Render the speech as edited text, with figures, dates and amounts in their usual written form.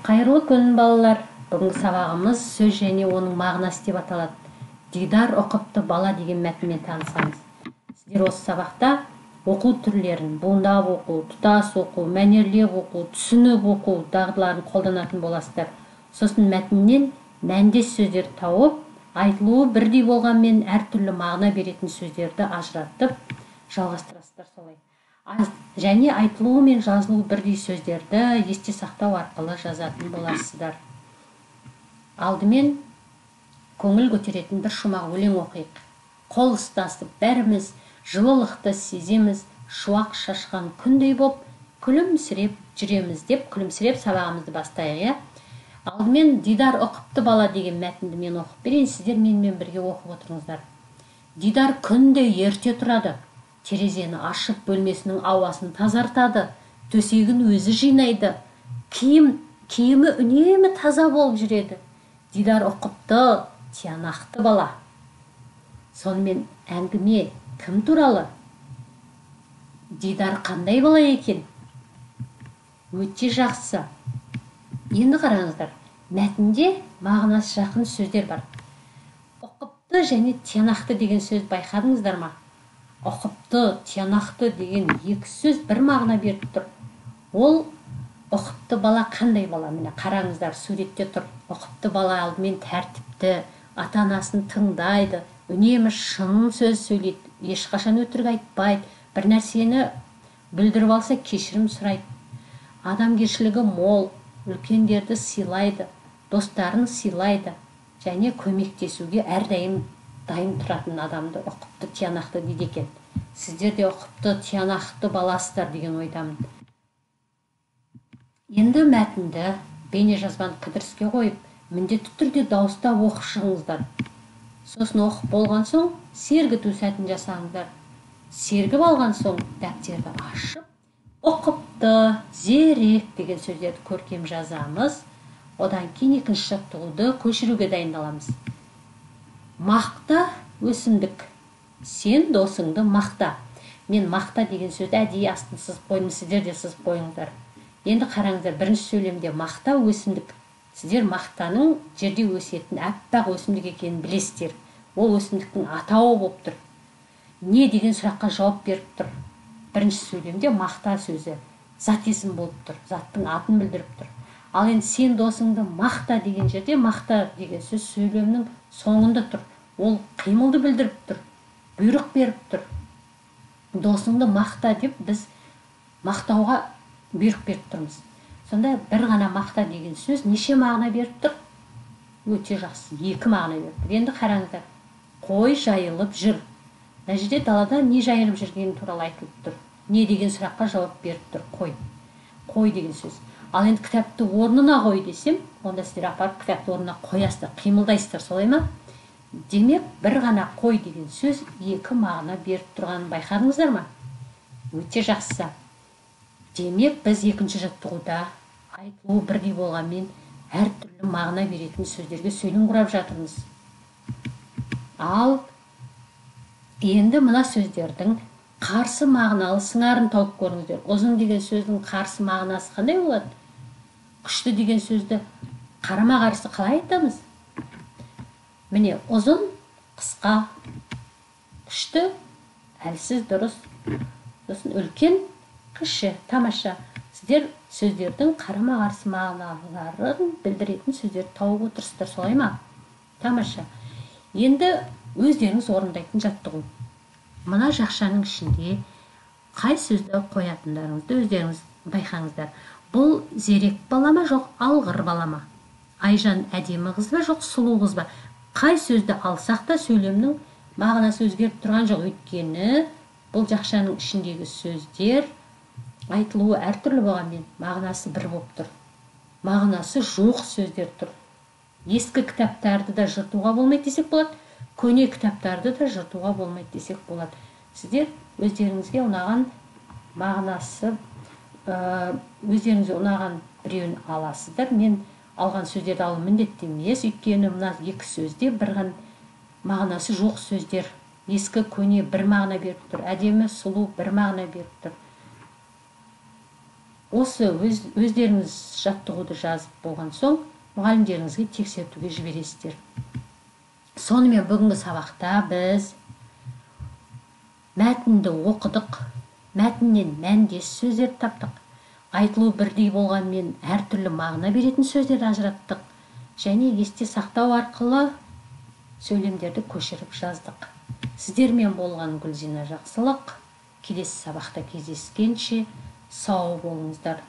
Қайырлы күн, балалар! Бүгінгі сабағымыз сөз және оның мағынасы деп аталады. Дидар ұқыпты бала деген мәтінмен танысамыз. Сіздер осы сабақта оқу түрлерін, буындап оқу, тұтас оқу, мәнерлеп оқу, түсініп оқу дағдыларын қолданатын боласыздар. Сосын мәтіннен мәндес сөздерді тауып, айтылуы бірдей болғанмен әртүрлі мағына беретін сөздерді ажыратып жалғастырасыздар солай. Және айтылуы мен жазылуы бірдей сөздерді есте сақтау арқылы жазатын боласыздар. Алдымен көңіл көтеретін бір шумақ өлең оқиық. Қол ұстасып бәріміз жылылықты сеземіз, шуақ шашқан күндей боп күлімсіреп жүреміз деп күлімсіреп сабағымызды бастайық, иә? Алдымен Дидар ұқыпты бала деген мәтінді мен оқып берейін, сіздер менімен бірге оқып отырыңыздар. Дидар күнде ерте тұрады. Терезені ашып бөлмесінің ауасын тазартады, төсегін өзі жинайды, киімі үнемі таза болып жүреді. Дидар ұқыпты, тиянақты бала. Сонымен әңгіме кім туралы? Дидар қандай бала екен? Өте жақсы. Енді қараңыздар, мәтінде мағынасы жақын сөздер бар. Ұқыпты және тиянақты деген сөз байқадыңыздар ма? Ұқыпты, тиянақты деген екі сөз бір мағына беріп тұр. Ол ұқыпты бала қандай бала? Міне қараңыздар, суретте тұр. Ұқыпты бала алдымен тәртіпті, ата-анасын тыңдайды, үнемі шын сөз сөйлейді, ешқашан өтірік айтпайды, бір нәрсені бүлдіріп алса кешірім сұрайды. Адамгершілігі мол, үлкендерді сыйлайды, достарын сыйлайды және көмектесуге әрдайым дайын тұратын адамды ұқыпты, тиянақты дейді екен. Сіздер де ұқыпты, тиянақты баласыздар деген ойдамын. Енді мәтінді бейнежазбаны кідіріске қойып, міндетті түрде дауыстап оқып шығыңыздар. Сосын оқып болған соң сергіту сәтін жасаңыздар. Сергіп алған соң дәптерді ашып, ұқыпты, зерек деген сөздерді көркем жазамыз. Одан кейін екінші жаттығуды көшіруге дайындаламыз. Мақта өсімдік. Сен досыңды мақта. Мен мақта деген сөзді әдейі астын сызып қойдым, сіздер де сызып қойыңыздар. Енді қараңыздар, бірінші сөйлемде мақта өсімдік. Сіздер мақтаның жерде өсетін аппақ өсімдік екенін білесіздер. Ол өсімдіктің атауы болып тұр. Не деген сұраққа жауап беріп тұр. Бірінші сөйлемде мақта сөзі зат есім болып тұр, заттың атын білдіріп тұр. Ал енді сен досыңды мақта деген жерде мақта деген сөз сөйлемнің соңында тұр. Ол қимылды білдіріп тұр, бұйрық беріп тұр. Досыңды мақта деп біз мақтауға бұйрық беріп тұрмыз. Сонда бір ғана мақта деген сөз неше мағына беріп тұр? Өте жақсы, екі мағына беріп тұр. Енді қараңыздар, қой жайылып жүр. Мына жерде далада не жайылып жүргені туралы айтылып тұр. Не деген сұраққа жауап беріп тұр қой. Қой деген сөз. Ал енді кітапты орнына қой десем, онда сіздер апарып кітапты орнына қоясыздар, қимылдайсыздар, солай ма? Демек, бір ғана қой деген сөз екі мағына беріп тұрғанын байқадыңыздар ма? Өте жақсы. Демек, біз екінші жаттығуда айтылуы бірдей болғанмен әртүрлі мағына беретін сөздерге сөйлем құрап жатырмыз. Ал енді мына сөздердің қарсы мағыналы сыңарын тауып көріңіздер. Ұзын деген сөздің қарсы мағынасы қандай болады? Күшті деген сөзді қарама-қарсы қалай айтамыз? Міне, ұзын, қысқа, күшті, әлсіз, дұрыс. Сосын үлкен, кіші, тамаша. Сіздер сөздердің қарама-қарсы мағыналарын білдіретін сөздерді тауып отырсыздар, солай ма? Тамаша. Енді өздеріңіз орындайтын жаттығу. Мына жақшаның ішінде қай сөзді қоятындарыңызды өздеріңіз байқаңыздар. Бұл зерек бала ма, жоқ алғыр бала ма? Айжан әдемі қыз ба, жоқ сұлу қыз ба? Қай сөзді алсақ та сөйлемнің мағынасы өзгеріп тұрған жоқ, өйткені бұл жақшаның ішіндегі сөздер айтылуы әртүрлі болғанмен мағынасы бір болып тұр. Мағынасы жоқ сөздер тұр. Ескі кітаптарды да жыртуға болмайды десек болады, көне кітаптарды да жыртуға болмайды десек болады. Сіздер өздеріңізге ұнаған мағынасы, өздеріңізге ұнаған біреуін аласыздар. Мен алған сөздерді алу міндетті емес, өйткені мына екі сөзде бір ғана мағынасы жоқ сөздер. Ескі, көне бір мағына беріп тұр, әдемі, сұлу бір мағына беріп тұр. Осы өздеріңіз жаттығуды жазып болған соң мұғалімдеріңізге тексертуге жібересіздер. Сонымен бүгінгі сабақта біз мәтінді оқыдық, мәтіннен мәндес сөздерді таптық, айтылуы бірдей болғанмен әртүрлі мағына беретін сөздерді ажыраттық және есте сақтау арқылы сөйлемдерді көшіріп жаздық. Сіздермен болған Гүлзина Жақсылық. Келесі сабақта кездескенше сау болыңыздар.